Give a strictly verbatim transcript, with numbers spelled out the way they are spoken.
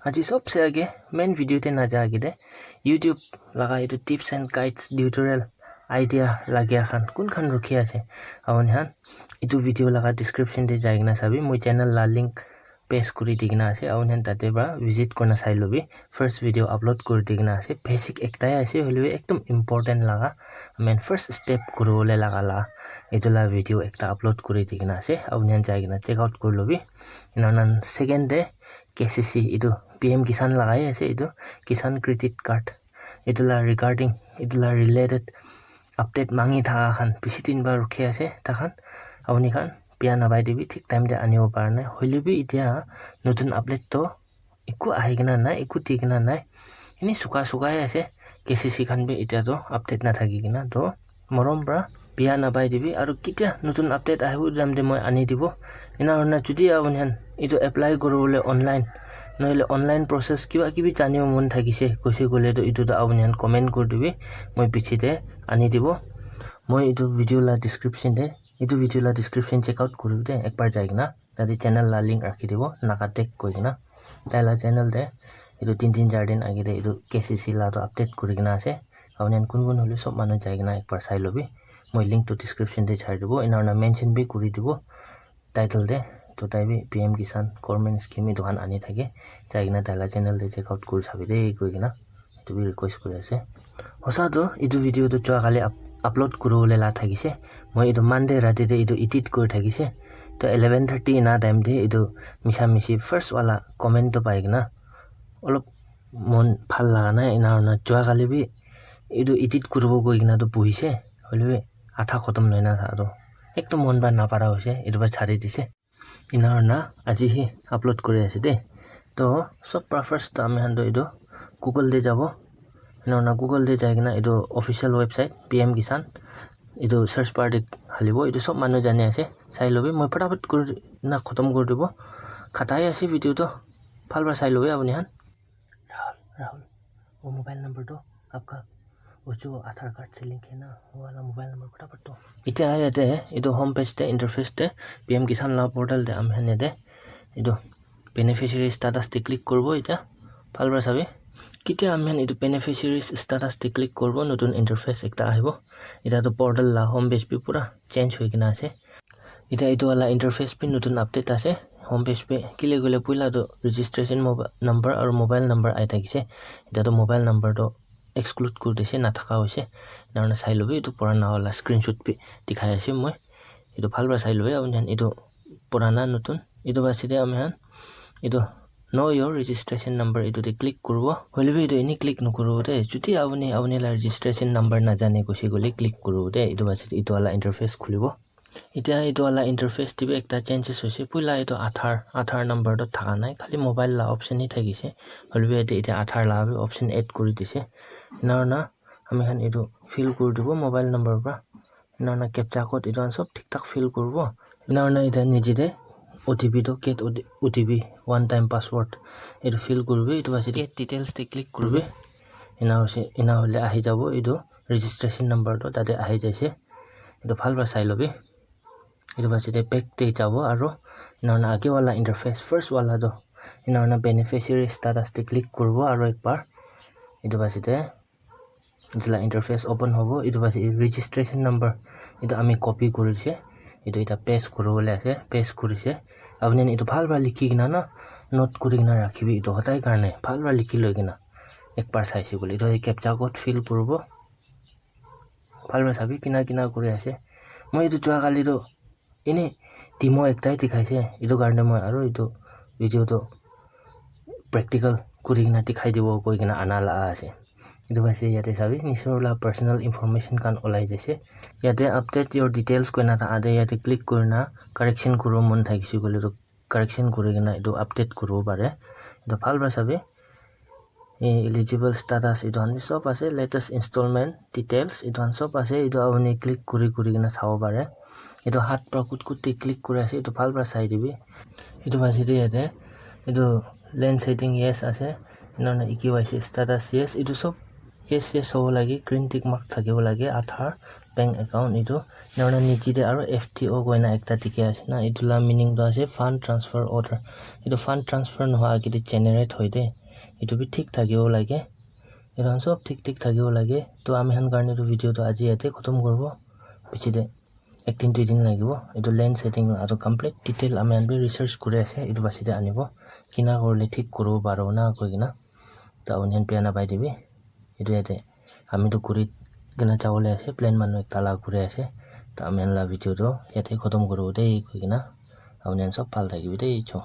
Aji sobse age main video te naja age de YouTube laga etu tips and guides tutorial idea lagia khan kun khan rukhi ase. Aun han etu video laga description te jai kena sabi, moi channel la link paste kuri di kena ase. Aun han tate ba visit kurna sai lobi. First video upload kuri di kena ase. Basic ekta ase, hoilebi ekdom important laga, main first step kuribole laga la etu la video ekta upload kuri di kena ase. Aun han jai kena check out kuri lobi. Ena hoina second te K C C etu P M Kisan lagai ase, etu Kisan Credit Card etu la regarding etu la related update mangi thaka khan bishi din ba rukhi ase takhan. Apuni khan bia napai dibi thik time te anibo para nai, hoilebi etia notun update to eku ahi kena nai, eku di kena nai. Eni suka suka he ase. K C C khan bi etia to update na thaki kena to morom pra bia napai dibi aru ketia notun update ahibo time te moi ani dibo. Ena hoina jodi apuni khan etu apply kuribole online nohoile online process kiba kibi janibo mon thakise koise koile to etu to apuni khan comment kuri dibi, moi piche te ani dibo. Moi etu video la description te etu video la description check out kuribi de ekbar jai kena. Tate channel la link rakhi dibo, Naga Tech koi kena. Tai la channel te etu tin tin char din age te etu K C C la to update kuri kena ase. Apuni khan kun kun hoile sob manu jai kena ekbar sai lobi. Moi link to description te chari dibo. Ena hoina mention bi kuri dibo title te. To tai bi P M Kisan government scheme etu khan ani thake. Jai kena tai la channel te check out kuri sabi de koi kena. Etu bi request kuri ase. Hosa to etu video to jua kali up-, upload kuribole la thakise. Moi etu Monday rati te etu edit kuri thakise. To eleven thirty ena time te etu misa misi first wala comment to pai kena olop mon bhal laga nai, ena hoina jua kali bi etu edit kuribo koi kena to buhise. Hoilebi adha khotom nohoina tha to ekdom mon para napara hoise, etu para chari dise. Ena hoina aji hi upload kuri ase de. To sob pra first to ami khan to etu Google te jabo. Ena hoina Google te jai kena etu official website P M Kisan etu search bar te halibo. Etu sob manu jani ase. Sai lobi, moi phatabhat kuri na khotom kuri dibo. Khatai ase video to, bhal para sai lobi apuni khan. Rahul, Rahul, wo mobile number to apka, wo jo Aadhaar card se link hai na, wo wala mobile number phatabhat to. Etia yate etu home page te, interface te, P M Kisan la portal te ami khan yate etu beneficiary status te click kuribo. Etia bhal para sabi, ketia ami khan etu beneficiary status te click kuribo, notun interface ekta ahibo. Etia to portal la home page bi pura change hoi kena ase. Etia etu wala interface bi notun update ase. Home page bi kile koile puila to registration mobi-, number aru mobile number ahi thakise. Etia to mobile number to exclude kuri dise, nathaka hoise. Ena hoina sai lobi, etu purana wala screenshot bi dikhai ase moi. Etu bhal para sai lobi apuni khan, etu purana notun. Etu base te ami khan etu know your registration number etu te click kuribo. Hoilebi etu eni click nokuribo de. Jodi apuni, apuni la registration number najane koise koile click kuribo de. Etu base te etu wala interface khulibo. Etia etu wala interface te bi ekta changes hoise. Puila etu Aadhaar, Aadhaar number to thaka nai, khali mobile la option hi thakise. Hoilebi yate etia Aadhaar la bi option add kuri dise. Ena hoina ami khan etu fill kuri dibo mobile number para. Ena hoina captcha code etu khan sob thik thak fill kuribo. Ena hoina etia niche te O T P to get O T P, one time password etu fill kuribi. Etu base te get details te click kuribi. Ena hoise, ena hoile ahi jabo etu registration number to tate ahi jaise. Etu bhal para sai lobi. Etu base te back te jabo aru ena hoina age wala interface first wala to ena hoina beneficiary status te click kuribo aru ekbar. Etu base te etu la interface open hobo. Etu base registration number etu ami copy kurise, etu eta paste kuribole ase, paste kurise. Apuni khan etu bhal para likhi kena na note kuri kena rakhibi, etu hodai karne bhal para likhi loi kena ekbar saise koile etu captcha code fill kuribo. Bhal para sabi kina kina kuri ase. Moi etu jua kali to eni demo ekta he dikhaise, etu karne moi aru etu video to practical kuri kena dikhai dibo koi kena ana la ase. Etu base yate sabi, nisor la personal information khan olai jaise. Yate update your details koina thaka te yate click kurina correction kuribo mon thakise koile to correction kuri kena etu update kuribo pare. Etu bhal para sabi. Eh, eligible status etu khan bi sob ase, latest installment details etu khan sob ase. Etu apuni click kuri kuri kena sabo pare. Etu hath para kut kut te click kuri ase, etu bhal para sai dibi. Etu base te yate etu land setting yes ase, ena hoina E K Y C status yes, etu sob yes yes hobo lage, green tick mark thakibo lage, Aadhaar bank account etu. Ena niche te aru F T O koina ekta dikhi ase na, etu la meaning tu ase fund transfer order. Etu fund transfer nohoa agey te generate hoi de, etu bi thik thakibo lage. Etu khan sob thik thik thakibo lage. To ami khan karne etu video tu aji yate khotom kuribo. Piche te ek din dui din lagibo. Etu land setting la aru complete detail ami khan bi research kuri ase, etu pasey te anibo. Kina kurle thik kuribo paribo na koi kena. To apni khan bia napai dibi. Etu yate ami tu kuri kena jabo le ase, plain manu ekta la kuri ase. To ami khan la video tu yate khotom kuribo de koi kena. Apni khan sob bhal thakibi de, cho.